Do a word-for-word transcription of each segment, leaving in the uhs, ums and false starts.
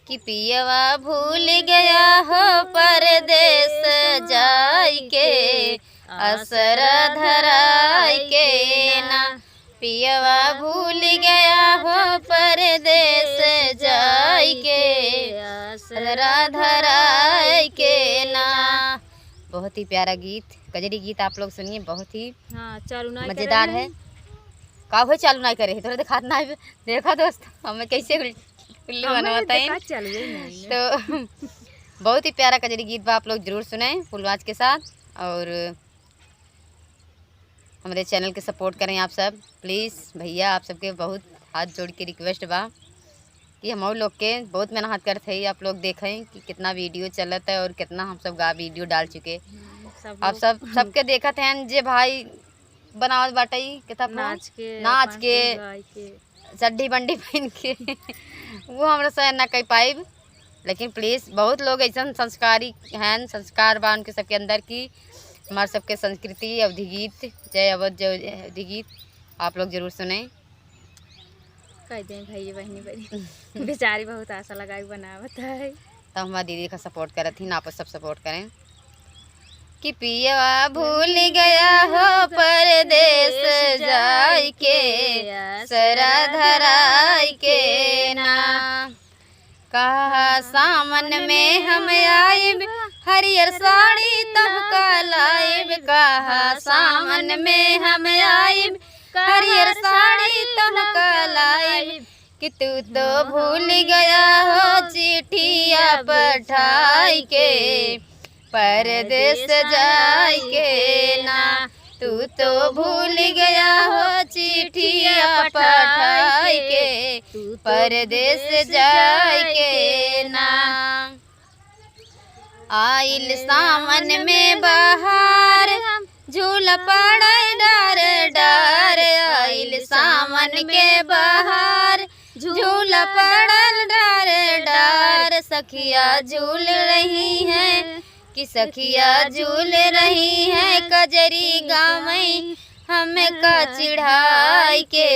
कि पियवा भूल गया हो परदेस जाइके, असरा धराइके ना। पियवा भूल गया हो परदेस जाइके, असरा धराइके ना। बहुत ही प्यारा गीत, कजरी गीत आप लोग सुनिए, बहुत ही हाँ, चालू ना मजेदार करे है। का हो चालू ना करे है, तोरा देखात ना है। देखा दोस्त, हमें कैसे उल-, उल्लू हमें बनवाता है। देखा चालू ही नहीं है। तो बहुत ही प्यारा कजरी गीत बा, आप लोग जरूर सुने फुलवाज के साथ और हमारे चैनल के सपोर्ट करें आप सब। प्लीज भैया, आप सबके बहुत हाथ जोड़ के रिक्वेस्ट बा कि हम लोग के बहुत मेहनत करत है, आप लोग देखें कि कितना वीडियो चलत है और कितना हम सब गा वीडियो डाल चुके। हम्म, सब आप लोग सब, सबके देखत हैं जे भाई बनावत बाटे, कितना नाच के, नाच पाँच के, के, गाय के। चड्ढी बंडी पहन के वो हमरा से ना कह पाइब, लेकिन प्लीज बहुत लोग ऐसन संस्कारी हैं, संस्कार बा उनके सबके अंदर की हमार सबके संस्कृति, अवधी गीत, जय अवध, जय अवधी गीत आप लोग जरूर सुने। कह दें भाई बहनी बड़ी बेचारी बहुत आशा लगाई बनावत है। तो हमार दीदी का सपोर्ट करत ही ना, आप सब सपोर्ट करें। कि पियवा भूल गया हो परदेस जाइके, असरा धराइके ना। कहा सावन में हम आइब, हरियर साड़ी तोहका लाइब। कहा सावन में हम आइब, हरियर साड़ी तोहका लाइब। कि तू तो भूल गया हो चिट्ठिया पठाइके, परदेस जाइके ना। तू तो भूल गया हो चिट्ठिया पठाइके, परदेस जाइके ना। आइल सावन में बहार, झूला पड़ल डार डार। आइल सावन के बहार, झूला पड़ल डार डार। सखिया झूल रही हैं कि सखिया झूल रही हैं, कजरी गावई हमका चिढ़ाइके,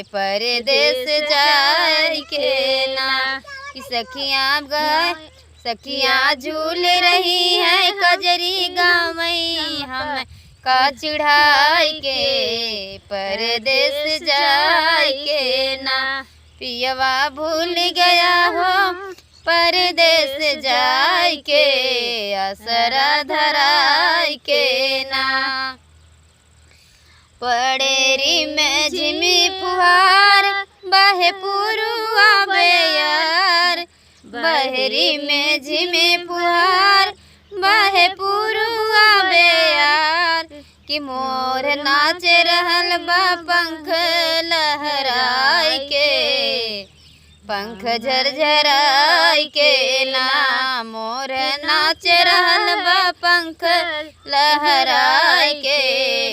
परदेस जाइके ना। कि सखिया गा-, सखिया झूल रही हैं, कजरी गावई हमका चिढ़ाइके, परदेस जाइके ना। पियवा भूल गया हो परदेस जाइके, असरा धराइके ना। पड़े रिमझिम फुहार, बहे पुरुआ बेयार। बहे रिमझिम फुहार, बहे पुरुआ बेयार। कि मोर नाच रहल बा पंख लहराइके, पंख झरझराइके ना। मोर नाच रहल बा पंख लहराइके,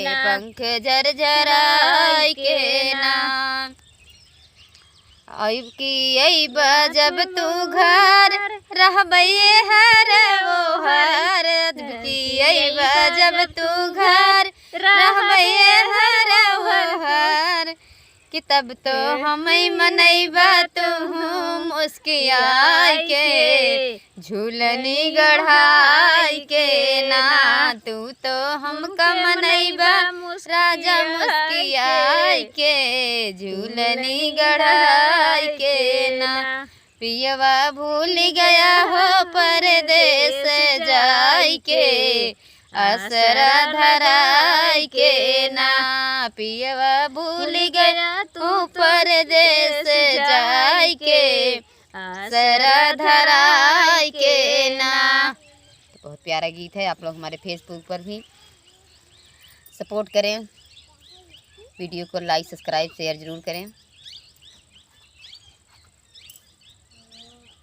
पंख झरझराइके ना। अब की अइबा जब तू घर, रहबे हर ओहर। अब की अइबा जब तू घर, रहबे हर ओहर। कि तब तो हमई मनइबा तू मुस्कियाइके, झूलनी गढ़ाइके ना। तू तो हमका मनइबा राजा मुस्कियाइके, झूलनी गढ़ाइके ना। पियवा भूल गया हो परदेस जाइके, असरा धराइके ना। पियवा भूल गया तू परदेस जाइके, असरा धराइके ना। बहुत प्यारा गीत है, आप लोग हमारे Facebook पर भी सपोर्ट करें, वीडियो को लाइक, सब्सक्राइब, शेयर जरूर करें।